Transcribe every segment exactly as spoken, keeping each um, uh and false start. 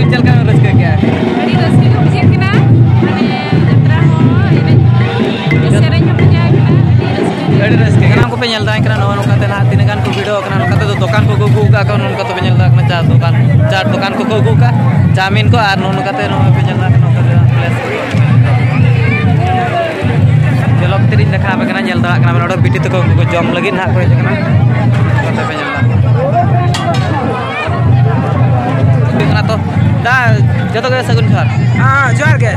ᱪᱮᱫ ᱞᱮᱠᱟ ᱵᱮᱱ ᱨᱟᱹᱥᱠᱟᱹ ᱠᱮᱜᱼᱟ? ᱟᱹᱰᱤ ᱨᱟᱹᱥᱠᱟᱹ ᱜᱮ ᱵᱩᱡᱷᱟᱹᱜ ᱠᱟᱱᱟ, ᱢᱟᱱᱮ ᱡᱟᱛᱨᱟ ᱦᱚᱸ, ᱮᱱᱮᱡ ᱦᱚᱸ, ᱥᱮᱨᱮᱧ ᱦᱚᱸ ᱢᱚᱡᱟ ᱠᱟᱱᱟ, ᱟᱹᱰᱤ ᱨᱟᱹᱥᱠᱟᱹ ᱜᱮ᱾ ᱟᱹᱰᱤ ᱨᱟᱹᱥᱠᱟᱹ ᱜᱮ᱾ ᱥᱟᱱᱟᱢ ᱠᱚᱯᱮ ᱧᱮᱞ ᱫᱟᱲᱮᱭᱟᱜ ᱠᱟᱱᱟ, ᱱᱚᱜᱼᱚ ᱱᱚᱝᱠᱟᱛᱮ ᱱᱟᱦᱟᱜ ᱛᱤᱱᱟᱹᱜ ᱜᱟᱱ ᱠᱚ ᱵᱷᱤᱲᱚᱜ ᱠᱟᱱᱟ᱾ ᱱᱚᱝᱠᱟ ᱛᱮᱫᱚ ᱫᱚᱠᱟᱱ ᱠᱚᱠᱚ ᱟᱹᱜᱩ ᱟᱠᱟᱫ ᱠᱚ, ᱱᱚᱝᱠᱟ ᱛᱮᱯᱮ ᱧᱮᱞ ᱫᱟᱲᱮᱭᱟᱜ ᱠᱟᱱᱟ, ᱪᱟ ᱫᱚᱠᱟᱱ, ᱪᱟᱴ ᱫᱚᱠᱟᱱ ᱠᱚᱠᱚ ᱟᱹᱜᱩ ᱟᱠᱟᱫ, ᱪᱟᱣᱢᱤᱱ ᱠᱚ, ᱟᱨ ᱱᱚᱜᱼᱚ ᱱᱚᱝᱠᱟᱛᱮ ᱱᱚᱜᱼᱚᱭ ᱯᱮ ᱧᱮᱞ ᱫᱟᱲᱮᱭᱟᱜ ᱠᱟᱱᱟ, ᱱᱚᱝᱠᱟ ᱛᱮ ᱯᱞᱮᱥ ᱪᱚᱞᱚᱠ ᱛᱮᱞᱤᱧ ᱫᱮᱠᱷᱟᱣ ᱟᱯᱮ ᱠᱟᱱᱟ, ᱧᱮᱞ ᱫᱟᱲᱮᱭᱟᱜ ᱠᱟᱱᱟ ᱵᱮᱱ, ᱱᱚᱰᱮ ᱵᱤᱴᱤ ᱛᱟᱠᱚ ᱠᱚ ᱡᱚᱢ ᱞᱟᱹᱜᱤᱫ ᱱᱟᱦᱟᱜ ᱠᱚ ᱦᱮᱡ ᱟᱠᱟᱱᱟ᱾ ᱱᱚᱝᱠᱟ ᱛᱮᱯᱮ ᱧᱮᱞ ᱫᱟᱲᱮᱭᱟᱜ ᱠᱟᱱᱟ᱾ ᱦᱩᱭᱩᱜ ᱠᱟᱱᱟ ᱛᱚ, ᱫᱟ, ᱡᱚᱛᱚ ᱜᱮ ᱥᱟᱹᱜᱩᱱ ᱡᱚᱦᱟᱨ᱾ ᱦᱮᱸ, ᱡᱚᱦᱟᱨ ᱜᱮ᱾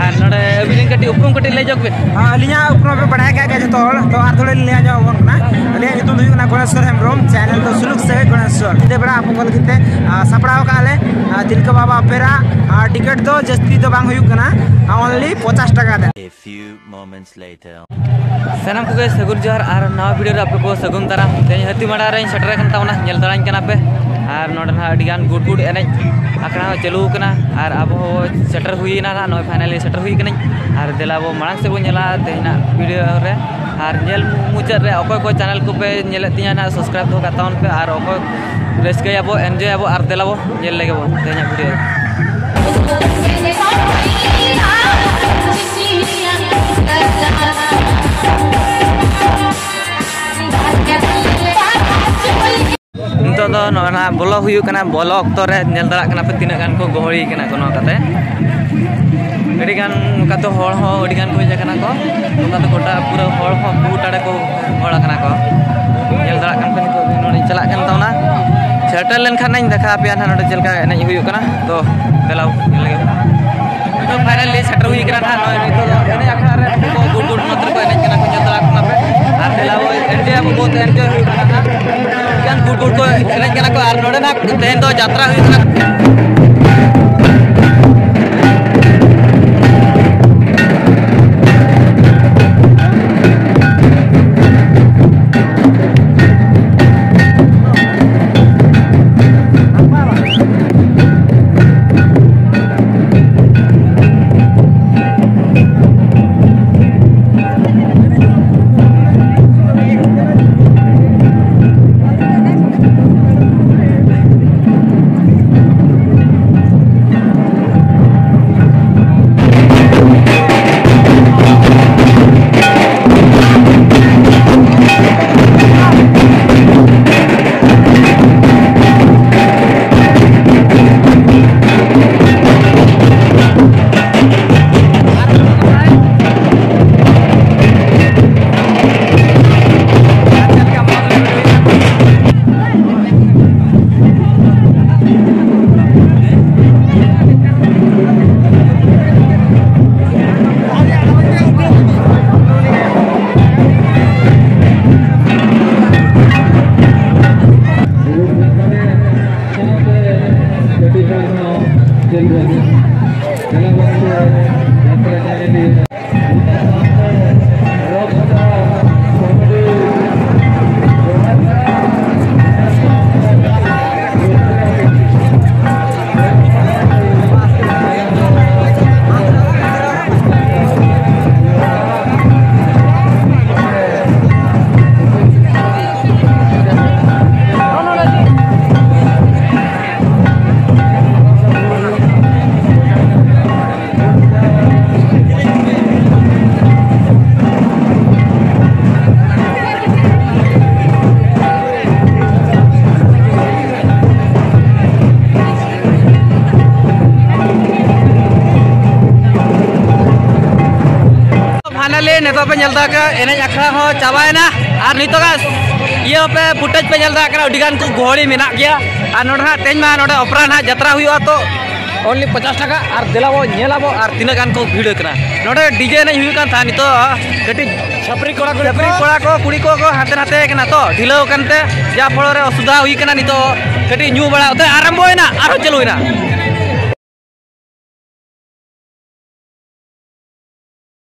ᱟᱨ ᱱᱚᱰᱮ ᱟᱹᱵᱤᱱ ᱨᱮᱱ ᱠᱟᱹᱴᱤᱡ ᱩᱯᱨᱩᱢ ᱠᱟᱹᱴᱤᱡ ᱞᱟᱹᱭ ᱧᱚᱜ ᱵᱤᱱ᱾ ᱦᱮᱸ, ᱟᱹᱞᱤᱧᱟᱜ ᱩᱯᱨᱩᱢ ᱯᱮ ᱵᱟᱲᱟᱭ ᱠᱟᱜ ᱜᱮᱭᱟ ᱡᱚᱛᱚ ᱦᱚᱲ, ᱛᱚ ᱟᱨ ᱛᱷᱚᱲᱟ ᱞᱤᱧ ᱞᱟᱹᱭ ᱟᱸᱡᱚᱢ ᱟᱵᱚᱱ ᱠᱟᱱᱟ᱾ ᱟᱹᱞᱤᱧᱟᱜ ᱧᱩᱛᱩᱢ ᱫᱚ ᱦᱩᱭᱩᱜ ᱠᱟᱱᱟ ᱜᱚᱬᱮᱥᱣᱚᱨ ᱦᱮᱢᱵᱨᱚᱢ, ᱪᱮᱱᱮᱞ ᱫᱚ ᱥᱩᱞᱩᱠ ᱥᱟᱹᱜᱟᱹᱭ ᱜᱚᱬᱮᱥᱣᱚᱨ᱾ ᱧᱤᱫᱟᱹ ᱵᱮᱲᱟ ᱟᱵᱚ ᱠᱚ ᱞᱟᱹᱜᱤᱫ ᱛᱮ, ᱟᱸ, ᱥᱟᱯᱲᱟᱣ ᱠᱟᱜᱼᱟ ᱞᱮ, ᱟᱸ, ᱴᱤᱠᱤᱴ ᱫᱚ ᱡᱟᱹᱥᱛᱤ ᱫᱚ ᱵᱟᱝ ᱦᱩᱭᱩᱜ ᱠᱟᱱᱟ, ᱟᱸ, only ᱯᱚᱧᱪᱟᱥ ᱴᱟᱠᱟ ᱛᱮ᱾ A few moments later. ᱥᱟᱱᱟᱢ ᱠᱚᱜᱮ ᱥᱟᱹᱜᱩᱱ ᱡᱚᱦᱟᱨ ᱟᱨ ᱱᱟᱣᱟ ᱵᱷᱤᱰᱤᱭᱳ ᱨᱮ ᱟᱯᱮ ᱠᱚ ᱥᱟᱹᱜᱩᱱ ᱫᱟᱨᱟᱢ᱾ ᱛᱮᱦᱮᱧ ᱦᱟᱹᱛᱤᱢᱟᱲᱟ ᱨᱮᱧ ᱥᱮᱴᱮᱨ ᱟᱠᱟᱱ ᱛᱟᱵᱚᱱᱟ, ᱧᱮᱞ ᱫᱟᱲᱟᱧ ᱠᱟᱱᱟ ᱯᱮ᱾ ᱟᱨ ᱱᱚᱰᱮ ᱱᱟᱦᱟᱜ ᱟᱹᱰᱤ ᱜᱟᱱ ᱜᱩᱰ ᱜᱩᱰ ᱮᱱᱮᱡ ᱟᱠᱷᱲᱟ ᱦᱚᱸ ᱪᱟᱹᱞᱩ ᱟᱠᱟᱱᱟ᱾ ᱟᱨ ᱟᱵᱚ ᱦᱚᱸ ᱥᱮᱴᱮᱨ ᱦᱩᱭ ᱮᱱᱟ ᱱᱟᱦᱟᱜ, ᱱᱚᱜᱼᱚᱭ finally ᱥᱮᱴᱮᱨ ᱦᱩᱭ ᱠᱟᱹᱱᱟᱹᱧ᱾ ᱟᱨ ᱫᱮᱞᱟ ᱵᱚ ᱢᱟᱲᱟᱝ ᱥᱮᱫ ᱵᱚᱱ ᱧᱮᱞᱟ ᱛᱮᱦᱮᱧᱟᱜ ᱵᱷᱤᱰᱤᱭᱳ ᱨᱮ᱾ ᱟᱨ ᱧᱮᱞ ᱢᱩᱪᱟᱹᱫ ᱨᱮ ᱚᱠᱚᱭ ᱠᱚ ᱪᱮᱱᱮᱞ ᱠᱚᱯᱮ ᱧᱮᱞᱮᱫ ᱛᱤᱧᱟ ᱱᱟᱦᱟᱜ, subscribe ᱫᱚᱦᱚ ᱠᱟᱜ ᱛᱟᱵᱚᱱ ᱯᱮ᱾ ᱟᱨ ᱚᱠᱚᱭ ᱨᱟᱹᱥᱠᱟᱹᱭᱟᱵᱚ, enjoy ᱟᱵᱚ, ᱟᱨ ᱫᱮᱞᱟ ᱵᱚ ᱧᱮᱞ ᱞᱮᱜᱮ ᱵᱚ ᱛᱮᱦᱮᱧᱟᱜ ᱵᱷᱤᱰᱤᱭᱳ᱾ ᱱᱤᱛᱚᱜ ᱫᱚ ᱱᱚᱜᱼᱚᱭ ᱱᱟ ᱵᱚᱞᱚ ᱦᱩᱭᱩᱜ ᱠᱟᱱᱟ᱾ ᱵᱚᱞᱚ ᱚᱠᱛᱚ ᱨᱮ ᱧᱮᱞ ᱫᱟᱲᱮᱭᱟᱜ ᱠᱟᱱᱟ ᱯᱮ ᱛᱤᱱᱟᱹᱜ ᱜᱟᱱ ᱠᱚ ᱜᱚᱦᱚᱲᱤ ᱠᱟᱱᱟ ᱠᱚ ᱱᱚᱣᱟ ᱠᱟᱛᱮ᱾ ᱟᱹᱰᱤ ᱜᱟᱱ ᱱᱚᱝᱠᱟ ᱛᱮ ᱦᱚᱲ ᱦᱚᱸ ᱟᱹᱰᱤ ᱜᱟᱱ ᱠᱚ ᱦᱮᱡ ᱟᱠᱟᱱᱟ ᱠᱚ᱾ ᱱᱚᱝᱠᱟ ᱛᱮ ᱜᱚᱴᱟ ᱯᱩᱨᱟᱹ ᱦᱚᱲ ᱦᱚᱸ ᱜᱚᱴᱟ ᱨᱮᱠᱚ ᱦᱚᱲ ᱟᱠᱟᱱᱟ ᱠᱚ᱾ ᱧᱮᱞ ᱫᱟᱲᱮᱭᱟᱜ ᱠᱟᱱ ᱯᱮ ᱱᱤᱛᱚᱜ ᱱᱚᱰᱮᱧ ᱪᱟᱞᱟᱜ ᱠᱟᱱ ᱛᱟᱵᱚᱱᱟ᱾ ᱥᱮᱴᱮᱨ ᱞᱮᱱᱠᱷᱟᱱ ᱤᱧ ᱫᱮᱠᱷᱟᱣ ᱟᱯᱮᱭᱟ ᱱᱟᱦᱟᱜ ᱱᱚᱰᱮ ᱪᱮᱫ ᱞᱮᱠᱟ ᱮᱱᱮᱡ ᱦᱩᱭᱩᱜ ᱠᱟᱱᱟ᱾ ᱛᱚ ᱫᱮᱞᱟ ᱧᱮᱞ ᱞᱮᱜᱮ᱾ ᱱᱤᱛᱚᱜ finally ᱥᱮᱴᱮᱨ ᱦᱩᱭ ᱠᱟᱱᱟ ᱱᱟᱦᱟᱜ᱾ ᱱᱚᱜᱼᱚᱭ ᱱᱤᱛᱚᱜ ᱫᱚ ᱮᱱᱮᱡ ᱟᱠᱷᱲᱟ ᱨᱮ ᱜᱩᱰ ᱜᱩᱰ ᱱᱚᱛᱮ ᱨᱮᱠᱚ ᱮᱱᱮᱡ ᱠᱟᱱᱟ ᱠᱚ, ᱧᱮᱞ ᱫᱟᱲᱮᱭᱟᱜ ᱠᱟᱱᱟ ᱯᱮ᱾ ᱟᱨ ᱫᱮᱞᱟ ᱵᱚ enjoy ᱟᱵᱚ, ᱵᱚᱦᱩᱛ enjoy ᱦᱩᱭᱩᱜ ᱠᱟᱱᱟ ᱱᱟᱦᱟᱜ᱾ ᱟᱹᱰᱤ ᱜᱟᱱ ᱜᱩᱰ ᱜᱩᱰ ᱠᱚ ᱮᱱᱮᱡ ᱠᱟᱱᱟ ᱠᱚ᱾ ᱟᱨ ᱱᱚᱰᱮ ᱱᱟᱦᱟᱜ ᱛᱮᱦᱮᱧ ᱫᱚ ᱡᱟᱛᱨᱟ ᱦᱩᱭᱩᱜ ᱠᱟᱱᱟ᱾ ᱱᱤᱛᱚᱜ ᱯᱮ ᱧᱮᱞ ᱫᱟ ᱠᱟ ᱮᱱᱮᱡ ᱟᱠᱷᱲᱟ ᱦᱚᱸ ᱪᱟᱵᱟᱭᱮᱱᱟ᱾ ᱟᱨ ᱱᱤᱛᱚᱜᱟᱜ ᱤᱭᱟᱹ ᱯᱮ ᱯᱷᱩᱴᱮᱡᱽ ᱯᱮ ᱧᱮᱞ ᱫᱟ ᱠᱟᱱᱟ, ᱟᱹᱰᱤ ᱜᱟᱱ ᱠᱚ ᱜᱚᱦᱚᱲᱤ ᱢᱮᱱᱟᱜ ᱜᱮᱭᱟ᱾ ᱟᱨ ᱱᱚᱰᱮ ᱦᱟᱸᱜ ᱛᱮᱦᱮᱧ ᱢᱟ ᱱᱚᱰᱮ ᱚᱯᱮᱨᱟ ᱦᱟᱸᱜ ᱡᱟᱛᱨᱟ ᱦᱩᱭᱩᱜᱼᱟ, ᱛᱚ ᱚᱱᱞᱤ ᱯᱚᱪᱟᱥ ᱴᱟᱠᱟ᱾ ᱟᱨ ᱫᱮᱞᱟ ᱵᱚ ᱧᱮᱞ ᱟᱵᱚ ᱟᱨ ᱛᱤᱱᱟᱹᱜ ᱜᱟᱱ ᱠᱚ ᱵᱷᱤᱲ ᱠᱟᱱᱟ᱾ ᱱᱚᱰᱮ ᱰᱤᱡᱮ ᱮᱱᱮᱡ ᱦᱩᱭᱩᱜ ᱠᱟᱱ ᱛᱟᱦᱮᱸᱫ, ᱱᱤᱛᱚᱜ ᱠᱟᱹᱴᱤᱡ ᱪᱷᱟᱹᱯᱨᱤ ᱠᱚᱲᱟ ᱠᱩᱲᱤ ᱪᱷᱟᱹᱯᱨᱤ ᱠᱚ ᱠᱚᱲᱟ ᱠᱚ ᱠᱩᱲᱤ ᱠᱚ ᱠᱚ ᱦᱟᱱᱛᱮ ᱱᱟᱛᱮ ᱠᱟᱱᱟ, ᱛᱚ ᱰᱷᱤᱞᱟᱹᱣ ᱠᱟᱱᱛᱮ ᱡᱟ ᱯᱷᱚᱲᱚ ᱨᱮ ᱚᱥᱩᱵᱤᱫᱷᱟ ᱦᱩᱭ ᱠᱟᱱᱟ᱾ ᱱᱤᱛᱚᱜ ᱠᱟᱹᱴᱤᱡ ᱧᱩ ᱵᱟᱲᱟ ᱠᱟᱛᱮ ᱟᱨᱟᱢᱵᱚᱭᱮᱱᱟ, ᱟᱨᱦᱚᱸ ᱪᱟᱹᱞᱩᱭᱮᱱᱟ᱾